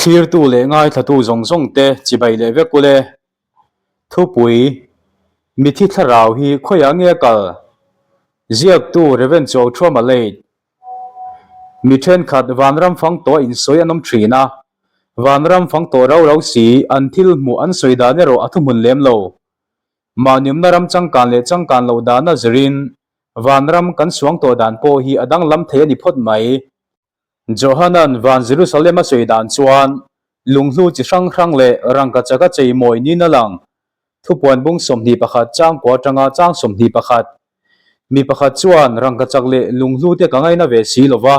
Thlirtu leh ngaithlatu zawng zawng te chibai leh vek ule. Thupui, Mithi thlarau hi khawiah nge a kal? Ziaktu Rev. Chuauṭhuama late. Mi thenkhat vanram fang tawh a insawi an awm thin a, vanram fang tawh rau rau si an thil hmuh an sawi dan erawh a thuhmun lem lo. Mahniumna ram changkan leh changkan loh dana zirin vanram kan suang tawh dan pawh hi a danglam thei a ni phawt mai. Johanan van Jerusalem a sawi dan chuan lunghlu chi hrang hrang leh rangkachak a chei mawi niin a lang. Thupuan bung 21 chang kua atanga chang 21. Mi pakhat chuan rangkachak leh lunghlu te ka ngaina ve si lo va,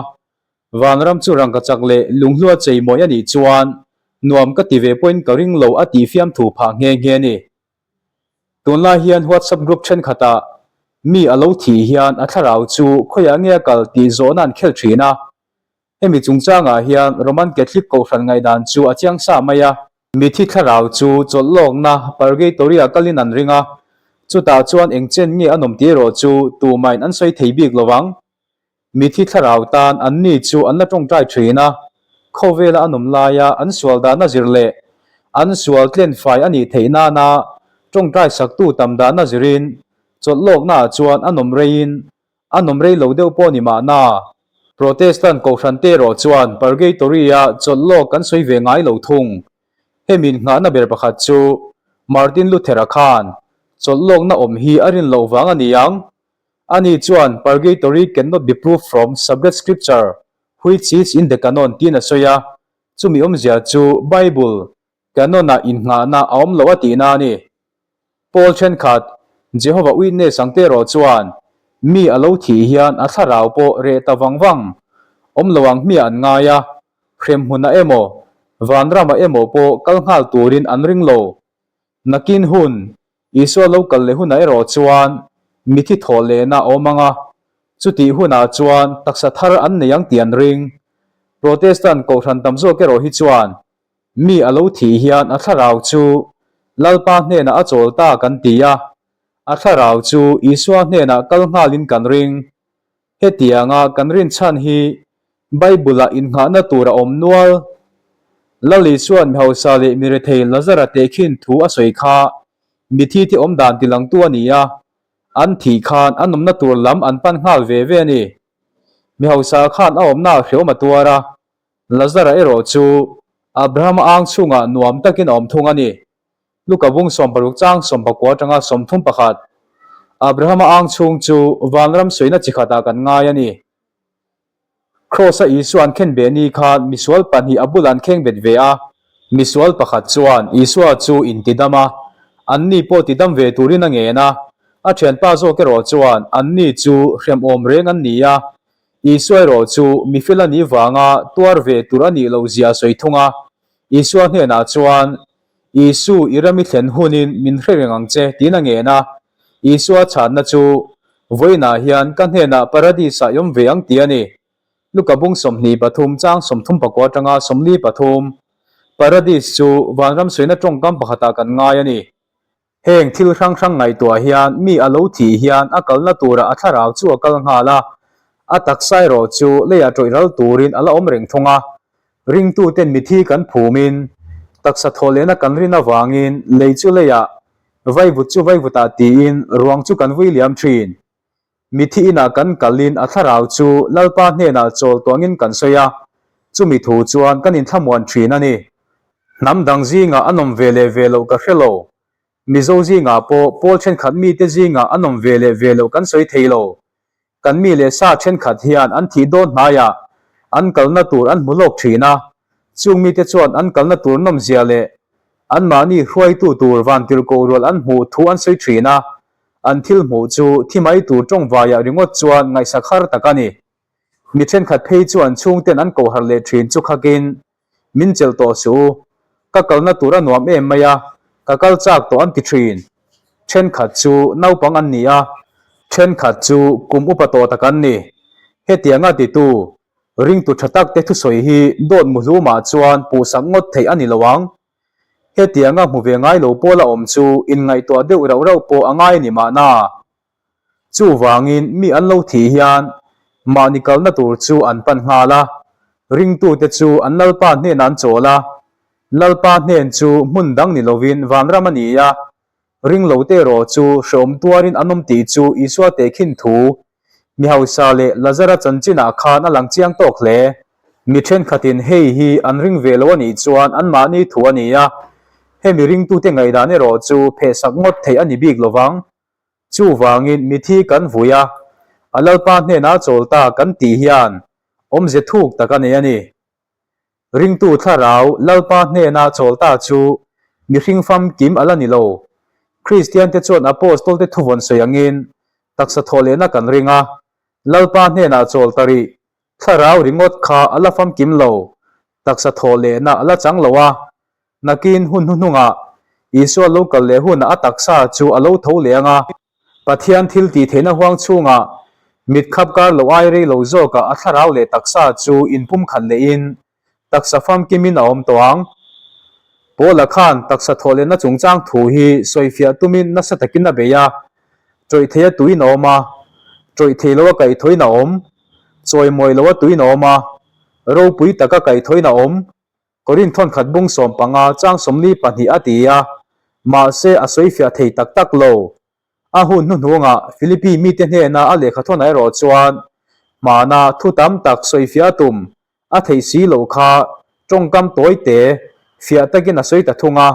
vanram chu rangkachak leh lunghlu a chei mawi a nih chuan nuam ka ti ve pawhin ka ring lo a tih fiamthu phah nghe nghe a ni. Tunlai hian WhatsApp group thenkhatah mi a lo thih hian a thlarau chu khawiah nge a kal tih zawhna an khel thin a. Hemi chungchangah hian Roman Catholic kohhran ngaihdan chu a chiang sa mai a. Mithi thlarau chu chawlh lawkna Purgatory-ah kalin an ring a, chutah chuan eng chen nge a nawm tih erawh chu tumahin an sawi thei bik lo vang. Mithi thlarau tan anni chu an la tawngtai thin a, khawvela an awm laia an sual dahna zir leh an sual tlen fai a nih theih nana tawngtai saktu tam dahna zirin chawlh lawknaah chuan an awm reiin an awm rei lo deuh pawh ni mahna. Protestant kohhran te erawh chuan Purgatory-a chawlh lawk kan sawi ve ngai lo thung. Hemi inngahna ber pakhat chu Martin Luther-a khan chawlh lawkna awm hi a rin loh vang a ni ang. Ani chuan Purgatory cannot be proved from sacred scripture which is in the canon tiin a sawi a, chumi awmzia chu Bible canon-ah innghahna a awm lo a tihna a ni. Paul thenkhat, Jehovah Witness ang te erawh chuan mi a lo thih hian a thlarau pawh reh ta vang vang awm lo ang hmiah an ngai a, hremhmunah emaw, vanramah emaw pawh kal nghal turin an ring lo. Nakin hun, Isua lo kal leh hunah erawh chuan mithi thawh lehna a awm ang a, chutih hunah chuan taksa thar an nei ang tih an ring. Protestant kohhran tam zawk erawh hi chuan mi a lo thih hian a thlarau chu Lalpa hnenah a chawl ta kan ti a, a thlarau chu Isua hnenah kal nghalin kan ring. Hetianga kan rinchhan hi Bible-ah innghahna tur a awm nual. Lal Isua'n mi hausa leh mi rethei Lazara tehkhin thu a sawi kha mithi te awm dan tilangtu a ni a, an thih khan an awmna tur lam an pan nghal ve ve a ni. Mi hausa khan a awmna a hreawm a tuar a, Lazara erawh chu Abrahama ang chhungah nuam takin a awm thung a ni. Luka bung 60 chang 19 atanga 31. Abrahama ang chhung chu vanram sawiina chi khatah kan ngai a ni. Kraws-a Isua an khen beh ni khan misual pahnih a bulah an kheng bet ve a. Misual pakhat chuan Isua chu intidam a, anni pawh tidam ve turin a ngen a. A thianpa zawk erawh chuan anni chu hremawm reng an ni a, Isua erawh chu mifel a nih vanga tuar ve tur a nih loh zia a sawi thung a. Isua hnenah chuan, Isu, i ram i thlen hunin min hre reng ang che, tiin a ngen a. Isua chhanna chu, Vawiinah hian ka hnenah Paradis-ah i awm ve ang tih a ni. Luka bung 23 chang 34 atanga 43. Paradis chu vanram sawiina tawngkam pakhatah kan ngai a ni. Heng thil hrang hrang ngaihtuah hian mi a lo thih hian a kalna turah a thlarau chu a kal nghal a, a taksa erawh chu leiah tawih ral turin a la awm reng thung a. Ringtuten mithi kan phumin, taksa thawh lehna kan rin avangin lei chu leiah, vaivut chu vaivutah tiin ruang chu kan vui liam thin. Mithi inah kan kalin a thlarau chu Lalpa hnenah chawl tuangin kan sawi a, chumi thu chuan kan inthlamuan thin a ni. Hnam dang zingah an awm ve leh ve loh ka hre lo. Mizo zingah pawh pawl thenkhat mite zingah an awm ve leh ve loh kan sawi thei lo. Kan mi leh sa thenkhat hian an thih dawn hnaiah an kalna tur an hmu lawk thin a, chung mite chuan an kalna tur nawmzia leh anmahni hruaitu tur vantirhkoh rual an hmuh thu an sawi thin a, An thil hmuh chu thi mai tur tawngvaiah ringawt chuan ngaihsak har tak a ni. Mi thenkhat phei chuan chhungten an koh harh leh thin chu khakin, Min chelh tawh suh u, ka kalna tur a nuam em mai a, ka kal chak tawh an ti thin. Thenkhat chu naupang an ni a, thenkhat chu kum upa tawh tak an ni. Hetianga titu, ringtu tha tak te thusawi hi dawt muhlumah chuan puhsak ngawt theih a ni lo ang. Hetianga hmu ve ngai lo pawl a awm chu inngaihtuah deuh rauh rauh pawh a ngai a ni mahna. Chuvangin mi an lo thih hian mahni kalna tur chu an pan nghal a. Ringtute chu an Lalpa hnenah an chawl a, Lalpa hnen chu hmun dang ni lovin vanram a ni a, ringlote erawh chu hrehawm tuarin an awm tih chu Isua tehkhin thu mi hausa leh Lazara chanchinah khan a lang chiang tawk hle. Mi thenkhatin hei hi an ring ve lo a nih chuan anmahni thu a ni a, hemi ringtute ngaihdan erawh chu phehsak ngawt theih a ni bik lovang. Chuvangin mithi kan vui a, a Lalpa hnenah chawl ta kan tih hian awmze thuk tak a nei a ni. Ringtu thlarau Lalpa hnena chawl ta chu mihring famkim a la ni lo. Kristiante chuan Apostolte thuvawn sawi angin taksa thawhlehna kan ring a, Lalpa hnenah chawl ta rih. Thlarau ringawt kha a la famkim lo, taksa thawhlehna a la chang lo a. Nakin hun hnuhnungah Isua lo kal leh hunah a taksa chu a lo tho leh ang a. Pathian thil tih theihna huang chhungah mit khap kar lo ai rei lo zawkah a thlarau leh taksa chu inpumkhat lehin taksa famkimin a awm tawh ang. Paula khan taksa thawhlehna chungchang thu hi sawifiah tumin nasa takin a bei a, tawih theia tuin a awm a, tawih thei loa kaihthawin a awm, chawimawi loa tuin a awm a, ropui taka kaihthawin a awm. Korinth thawnkhat bung 15 chang 42 a ti a, mahse a sawifiah thei tak tak lo. A hun hnuhnungah Philippi mite hnena a lehkha thawnah erawh chuan hmana thu tam tak sawifiah a tum a theih si loh kha tawngkam tawi te fiah takin a sawi ta thung a.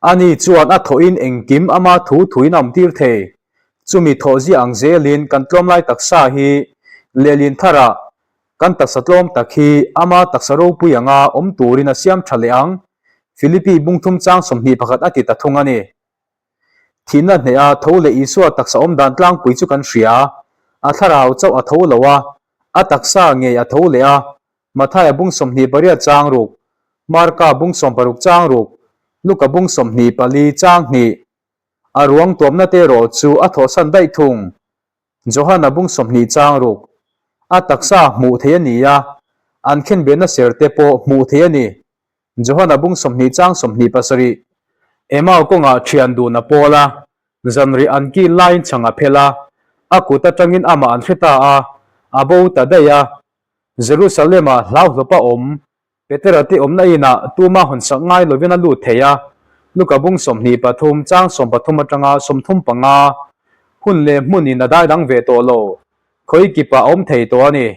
Ani chuan a thawhin engkim ama thu thuin a awmtir thei. Chumi thawh ziah ang zelin kan tlawmlai taksa hi lehlin tharah Kan taksa tlawm tak hi ama taksa ropui anga awm turin a siam tha leh ang, Philippi bungthum chang 21 a ti ta thung a ni. Thihna hneha tho leh Isua taksa awm dan tlangpui chu kan hria, a thlarau chauh a tho lo a, a taksa ngei a tho leh a, Mathaia bung 28 chang ruk, Marka bung 16 chang ruk, Luka bung 24 chang hnih. A ruang tuamna te erawh chu a thawhsan daih thung. Johana bung 20 chang ruk. A taksa hmuh theih a ni a, an khenbehna ser te pawh hmuh theih a ni. Johana bung 20 chang 27. Emau kawngah thian dun a pawl a, zanrih an kil laiin chhang a phel a, a kut atangin amah an hre ta a, a bo ta daih a. Jerusalem-ah hlauhlawpa awm Petera te awmna inah tuma hawnsak ngai lovin a lut thei a, Luka bung 23 chang 13 atanga 35 hun leh hmunin a dai dang ve tawh lo, khawi kipah a awm thei tawh a ni.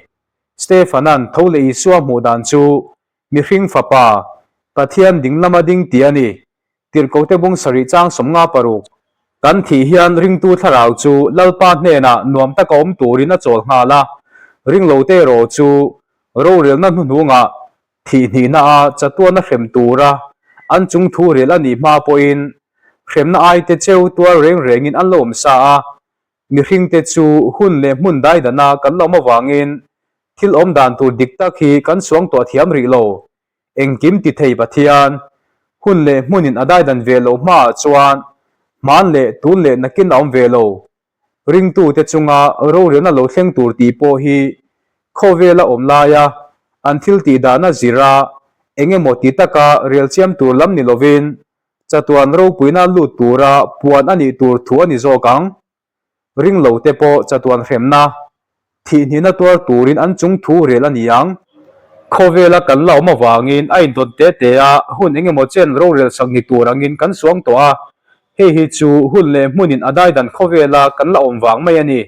Stefanan tho leh Isua hmuh dan chu mihring fapa, Pathian ding lama ding tih a ni. Tirhkote bung sarih chang 56. Kan thih hian ringtu thlarau chu Lalpa hnenah nuam taka awm turin a chawl nghal a, ringlote erawh chu rorelna hnuhnungah thih hnihna a chatuana hrem tura an chung thu rel a nih hma pawhin hremna aite cheu tuar reng rengin an lo awm sa a, mihringte chu hun leh hmun daidana kan la awm avangin thil awm dan tur dik tak hi kan suangtuah thiam rih lo. Engkim ti thei Pathian, hun leh hmunin a daidan ve lo hmaah chuan hman leh tun leh nakin a awm ve lo. Ringtute chunga rorelna lo thleng tur tih pawh hi khawvela awm laia an thil tih dahna zira eng emaw ti taka rel chiam tur lam ni lovin chatuan ropuina lut tura puan a nih tur thu a ni zawk ang. Ring lo te pawh chatuan hremna, thihhnihna tuar turin an chung thu rel a ni ang. Khawvela kan la awm avangin a indawn te te a, hun engemaw chen rorel sak ni tur angin kan suang tawh a, hei hi chu hun leh hmunin a daidan khawvela kan la awm vang mai a ni.